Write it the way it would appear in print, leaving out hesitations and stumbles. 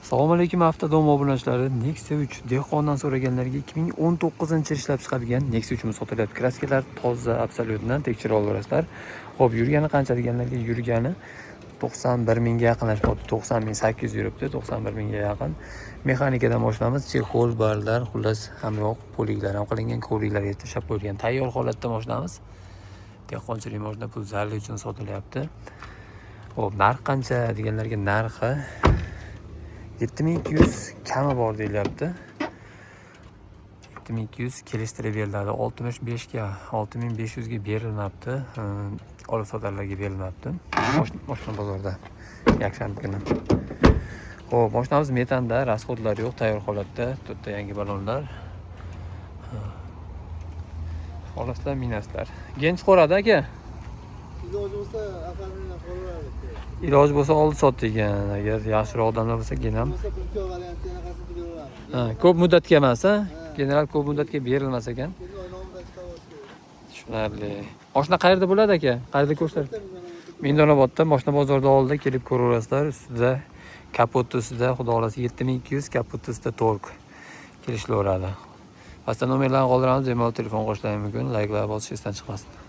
Assalomu alaykum, Avtodom obunachilari. Nexia 3 dehqondan so'raganlarga 2019-yil ishlab chiqarilgan Nexia 3 sotilyapti. Краска lar toza, абсолютно, tekshirib olaverasizlar. Xo'p, yurgani qancha deganlarga, yurgani 91 mingga yaqinlashib, 90 800 yuribdi, 91 mingga yaqin. Mexanikadan boshlaymiz. Чехол barlar, xullas, hamma yoq полик lar ham qilingan, коврик larga tashlab qo'yilgan. Tayyor holatda mashinamiz. Dehqonchilik mashina pul zarli uchun sotilyapti. Xo'p, narx qancha deganlarga, narxi 7200 kami bor deyilyapti. 7200 kelishtirib beriladi. 65 ga, 6500 ga berilmabdi. Olib sotarlarga berilmabdi. Moshina bozorda yakshanba kuni. Xo'p, mashinamiz metanda, расход lar yo'q, tayyor holatda. To'rtta yangi balonlar. Xolaslar, minaslar. Gen chiqaradi, aka. Iloji bo'lsa, оформление qilaveradi. Iloji bo'lsa, oldi sot degan. Agar yaxshiroq odamlar bo'lsa, gen ham. Bo'lmasa, pulga varianti anaqasini beraveramiz. Ha, ko'p muddatga emas, ha? Ha. General ko'p muddatga berilmas ekan. Endi oy nomidan chiqarib kerak. Tushunarli. Moshina qayerda bo'ladi, aka? Qayerda ko'rsatadi? Mindonobodda, moshina bozorida oldida kelib ko'raverasizlar. Ustida, kapotni ustida, xudo xohlasa, 7200, kapotni ustida торг kelishilaveradi. Pastda nomerlarni qoldiramiz, bemalol telefon qilishlari mumkin. Layklar bosish esdan chiqmasin.